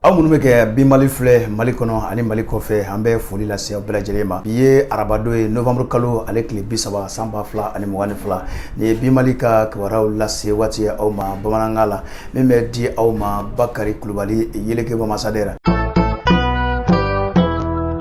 Aw minnu bɛ kɛ bi Mali filɛ Mali kɔnɔ ani Mali kɔfɛ, an bɛ foli lase aw bɛɛ lajɛlen ma. Bi ye arabadon ye, novembre kalo ale tile 30, san 2022. Nin ye bi Mali ka kibaruyaw lase waati ye aw ma bamanankan la, min bɛ di aw ma Bakari Kulubali yeleke bamasadɛra.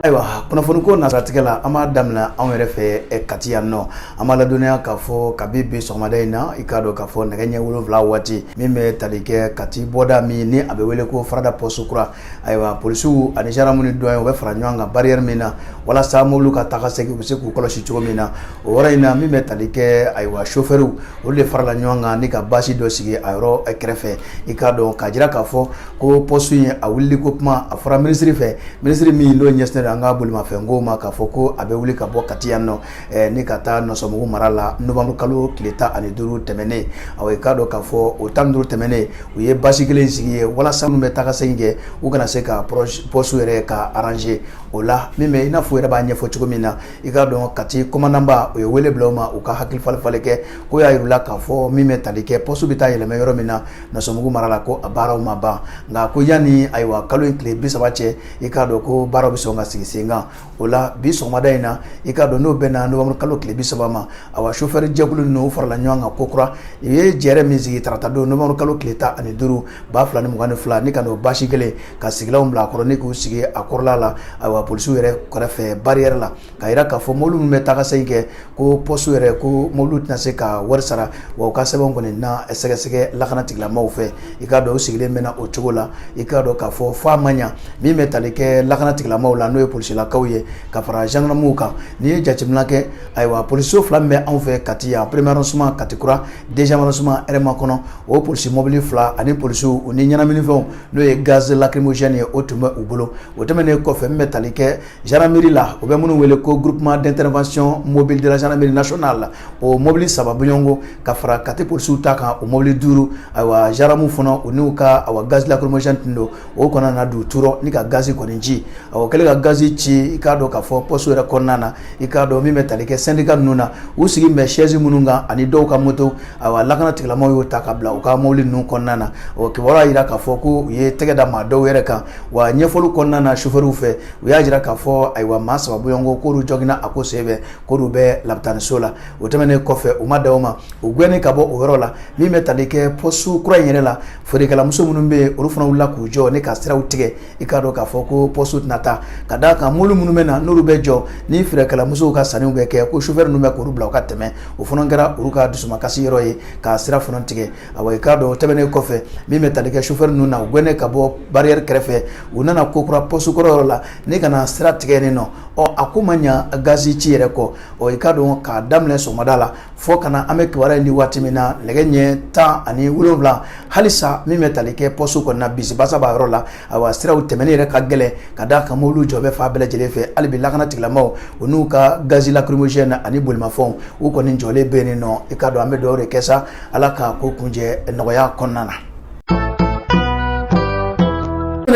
Ayiwa, kunnafoni ko nasiratigɛ la, an b'a daminɛ anw yɛrɛ fɛ Kati yan nɔ. An b'a ladɔnniya k'a fɔ kabi bi sɔgɔmada in na, i k'a dɔn k'a fɔ nɛgɛ ɲɛ 7 waati min bɛ tali kɛ Kati bɔda min ni a bɛ wele ko Farada poste kura, ayiwa, polisiw ani gendarme ni douane, u bɛ fara ɲɔgɔn kan barrière min na walasa mobili ka taa ka segin u bɛ se k'u kɔlɔsi cogo min na. O yɔrɔ in na, min bɛ tali kɛ, ayiwa, chauffeur, olu de farala ɲɔgɔn kan ni ka bâche dɔ sigi a yɔrɔ kɛrɛfɛ. I k'a dɔn k'a jira k'a fɔ ko poste in a wulili ko kuma a fɔra minisiri fɛ, minisiri min n'o ɲɛsinnen don an ka bolimafɛnko ma, k'a fɔ ko a bɛ wuli ka bɔ Kati yan nɔ ni ka taa Nɔsɔnbugu mara la novembre kalo tile 15 tɛmɛnen. Awa, i k'a dɔn k'a fɔ o 15 tɛmɛnen, u ye bâche kelen sigi ye walasa minnu bɛ taa ka segin kɛ, u kana se ka poste yɛrɛ ka arranger. O la, min bɛ i n'a fɔ yɛrɛ b'a ɲɛfɔ cogo min na, i k'a dɔn Kati commandant, o ye wele bila u ma, u ka hakili falen falen kɛ. Ko y'a jira k'a fɔ min bɛ tali kɛ poste bɛ taa yɛlɛmɛ yɔrɔ min na Nɔsɔnbugu mara la, ko a baaraw ma ban, nka ko yanni, ayiwa, kalo in tile 30 cɛ, i k'a dɔn ko baaraw bɛ sɔn ka sigi sen kan. O la, bi sɔgɔmada in na, i k'a dɔn n'o bɛnna novembre kalo tile 30 ma, awa, chauffeur jɛkulu ninnu farala ɲɔgɔn kan ko kura. U ye jɛrɛ min sigi tarata don, novembre kalo tile 15, 2022, ni ka n'o bâche kelen ka sigilanw bila a kɔrɔ ni k'u sigi a kɔrɔla la, ayiwa, polisiw yɛrɛ kɛrɛfɛ barrière la, k'a jira k'a fɔ mobili minnu bɛ taa ka segin kɛ, ko poste yɛrɛ, ko mobili tɛna se ka wari sara, wa u ka sɛbɛnw kɔni na sɛgɛsɛgɛ lakana tigilamaaw fɛ. I k'a dɔn u sigilen bɛ na o cogo la. I k'a dɔn k'a fɔ f'a ma ɲa min bɛ tali kɛ lakana tigilamaaw la, n'o ye polisilakaw ye ka fara gendarmew kan. N'i ye jateminɛ kɛ, ayiwa, polisiso fila min bɛ anw fɛ Kati yan, premier arrondissement Kati kura, deuxième arrondissement Hɛrɛma kɔnɔ, o polisi mobili fila ani polisiw, u ni ɲɛnaminifɛnw, n'o ye gaz lacrymogène ye, o tun bɛ u bolo. O tɛmɛnen kɔfɛ, min bɛ tali kɛ gendarmerie la, u bɛ minnu wele ko groupement d'intervention mobile de la gendarmerie nationale, o mobili saba bɔɲɔgɔnko ka fara Kati polisiw ta kan, o mobili duuru. Ayiwa, gendarmew fana, u n'u ka, awa, gaz lacrymogène tun don. O kɔnɔ na don turɔ ni ka gazi kɔni ci. O kɛlen ka gazi ci, i k'a dɔn k'a fɔ poste yɛrɛ kɔnɔna na, i k'a dɔn min bɛ tali kɛ syndicat ninnu na, u sigi bɛ chaise minnu kan ani dɔw ka moto, ayiwa, lakana tigilamaaw y'o ta ka bila u ka mobili ninnu kɔnɔna na. O kibaruya jira k'a fɔ ko u ye tɛgɛ da maa dɔw yɛrɛ kan. Wa ɲɛfɔli kɔnɔna na chauffeur fɛ, u y'a jira k'a fɔ, ayiwa, maa saba bɔɲɔgɔnko k'olu joginna a ko senfɛ, k'olu bɛ lapitaniso la. O tɛmɛnen kɔfɛ, u ma dan o ma, u gɛnnen ka bɔ o yɔrɔ la, min bɛ tali kɛ poste kura in yɛrɛ la, feerekɛlamuso minnu bɛ yen, olu fana wulila k'u jɔ ni ka siraw tigɛ. I k'a dɔn k'a fɔ ko poste tɛna taa, ka d'a kan mobili minnu bɛ na, n'olu bɛ jɔ ni feerekɛlamusow ka sanniw bɛ kɛ, ko chauffeur ninnu bɛ k'olu bila u ka tɛmɛ. O fana kɛra olu ka dusumakasi yɔrɔ ye ka sira fana tigɛ. Awa, i k'a dɔn o tɛmɛnen kɔfɛ, min bɛ tali kɛ chauffeur ninnu na, u gɛnnen ka bɔ barrière kɛrɛfɛ, u nana ko kura poste kɔrɔ yɔrɔ la ni ka na sira tigɛ nin nɔ. Ɔ, a ko ma ɲa gazi ci yɛrɛ kɔ. Ɔ, i k'a dɔn k'a daminɛ sɔgɔmada la fo ka na an bɛ kibaruya in di waati min na, nɛgɛ ɲɛ 17, halisa min bɛ tali kɛ poste kɔnɔna, bisibasa b'a yɔrɔ la. Ayiwa, siraw tɛmɛni yɛrɛ ka gɛlɛn, ka d'a kan mobili jɔ bɛ fan bɛɛ lajɛlen fɛ. Hali bi lakana tigilamaaw, u n'u ka gazi lacrymogène ani bolimafɛnw, u kɔni jɔlen bɛ yen nɔ. I k'a dɔn an bɛ dugawu de kɛ sa, Ala ka ko kuncɛ nɔgɔya kɔnɔna na.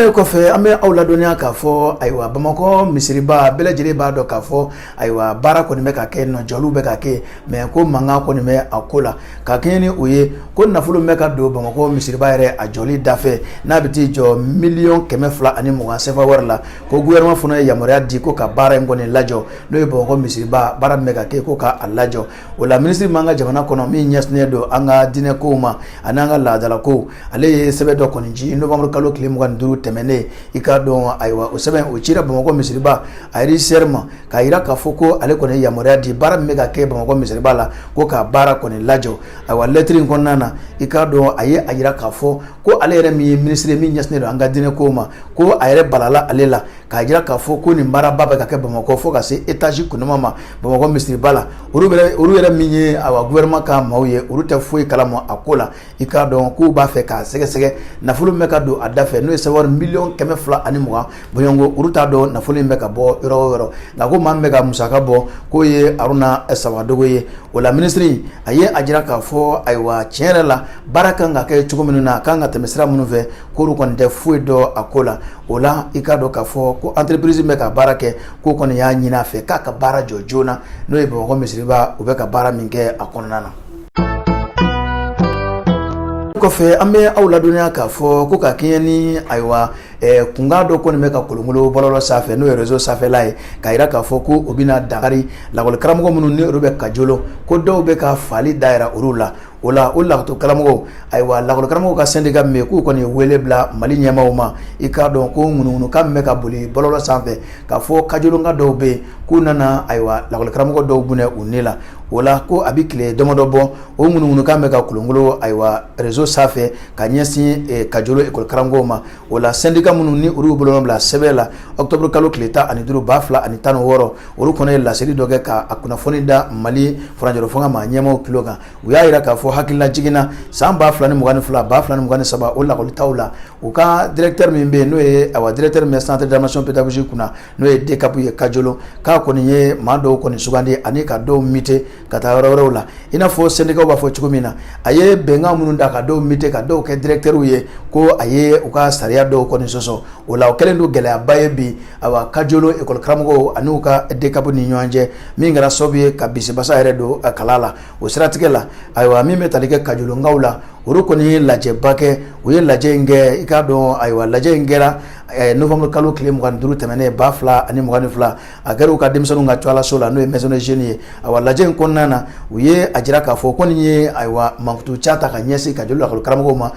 Kɔfɛ, an bɛ aw ladɔnniya k'a fɔ, ayiwa, Bamakɔ misiriba, bɛɛ lajɛlen b'a dɔn k'a fɔ, ayiwa, baara kɔni bɛ ka kɛ nɔ, jɔliw bɛ ka kɛ, mais ko mankan kɔni bɛ a ko la. Ka kɛɲɛ ni o ye, ko nafolo bɛ ka don Bamakɔ misiriba yɛrɛ a jɔli dafɛ, n'a bɛ t'i jɔ 220 miliyɔn CFA wari la, ko gouvernement fana ye yamaruya di ko ka baara in kɔni lajɔ, n'o ye Bamakɔ misiriba baara min bɛ ka kɛ, ko ka a lajɔ. O la, minisiri m'an ka jamana kɔnɔ min ɲɛsinnen don an ka diinɛ kow ma ani an ka laadala kow, ale ye sɛbɛn dɔ kɔni ci novembre kalo tile 25 tɛmɛnen. I k'a dɔn, ayiwa, o sɛbɛn o cira Bamakɔ misiriba a régisseur ma, k'a jira k'a fɔ ko ale kɔni ye yamaruya di, baara min bɛ ka kɛ Bamakɔ misiriba la, ko ka baara kɔni lajɔ. Ayiwa, lɛtiri in kɔnɔna na, i k'a dɔn a ye a jira k'a fɔ ko ale yɛrɛ min ye minisiri min ɲɛsinnen don an ka diinɛ kow ma, ko a yɛrɛ balala ale la k'a jira k'a fɔ ko nin baaraba bɛ ka kɛ Bamakɔ fo ka se étage kundama ma Bamakɔ misiriba la, olu yɛrɛ min ye, awa, gouvernement ka maaw ye, olu tɛ foyi kalama a ko la. I k'a dɔn k'u b'a fɛ k'a sɛgɛsɛgɛ, nafolo min bɛ ka don a da fɛ, n'o ye sawari 220 miliyɔn bɔɲɔgɔnko, olu t'a dɔn nafolo in bɛ ka bɔ yɔrɔ o yɔrɔ. Nka ko maa min bɛ ka musaka bɔ, k'o ye Haruna Sawadogo ye. O la, minisiri a ye a jira k'a fɔ, ayiwa, tiɲɛ yɛrɛ la, baara kan ka kɛ cogo minnu na, a kan ka tɛmɛ sira minnu fɛ, k'olu kɔni tɛ foyi dɔn a ko la. O la, i k'a dɔn k'a fɔ ko entreprise bɛ ka baara kɛ, k'o kɔni y'a ɲini a fɛ k'a ka baara jɔ joona, n'o ye Bamakɔ misiriba, u bɛ ka baara min kɛ a kɔnɔna na. Kɔfɛ, an bɛ aw ladɔnniya k'a fɔ ko ka kɛɲɛ ni, ayiwa, Kunkan dɔ kɔni bɛ ka kolonkolon bɔlɔlɔ sanfɛ, n'o ye réseau sanfɛla ye, k'a jira k'a fɔ ko o bɛna dankari lakɔlikaramɔgɔ minnu ni olu bɛ Kajolo, ko dɔw bɛ ka faali da yira olu la. O la, o lakɔlikaramɔgɔw, ayiwa, lakɔlikaramɔgɔw ka syndicat min bɛ yen, k'u kɔni ye wele bila Mali ɲɛmaaw ma. I k'a dɔn ko ŋunuŋunukan min bɛ ka boli bɔlɔlɔ sanfɛ k'a fɔ Kajolonka dɔw bɛ yen k'u nana, ayiwa, lakɔlikaramɔgɔ dɔw bɔnɛ u ni la, o la ko a bɛ tile damadɔ bɔ, o ŋunuŋunukan bɛ ka kolonkolon, ayiwa, réseau sanfɛ ka ɲɛsin Kajolo école karamɔgɔw ma. O la, syndicat minnu ni olu y'u bolonɔ bila sɛbɛn la octobre kalo tile 15 2016, olu kɔni ye laseli dɔ kɛ ka a kunnafoni da Mali furancɛrɔ fanga maa ɲɛmaaw tulo kan. U y'a jira k'a fɔ hakililajigin na, san 2022, 2023, o lakɔlitaw la, u ka directeur min bɛ yen, n'o ye, awa, directeur min bɛ centre d'animation pédagogique kunna, n'o ye DCAP ye Kajolo, k'a kɔni ye maa dɔw kɔni sugandi ani ka dɔw muté ka taa yɔrɔ wɛrɛw la. I n'a fɔ syndicat b'a fɔ cogo min na, a ye bɛnkan minnu da ka dɔw muté, ka dɔw kɛ directeur ye, ko a ye u ka sariya dɔw kɔni sɔsɔ. O la, o kɛlen don gɛlɛyaba ye bi, awa, Kajolo école karamɔgɔw ani u ka DCAP ni ɲɔgɔn cɛ, min kɛra sababu ye ka bisibasa yɛrɛ don kala la. O siratigɛ la, ayiwa, min bɛ tali kɛ Kajolonkaw la, olu kɔni ye lajɛba kɛ. U ye lajɛ in kɛ, i k'a dɔn, ayiwa, lajɛ in kɛra novembre kalo tile 25 tɛmɛnen 2022. A kɛra u ka denmisɛnninw ka tɔgɔlaso la, n'o ye maison de jeunes ye. Ayiwa, lajɛ in kɔnɔna na, u ye a jira k'a fɔ ko nin ye, ayiwa, mankutu ca ta ka ɲɛsin Kajolo lakɔli karamɔgɔw ma.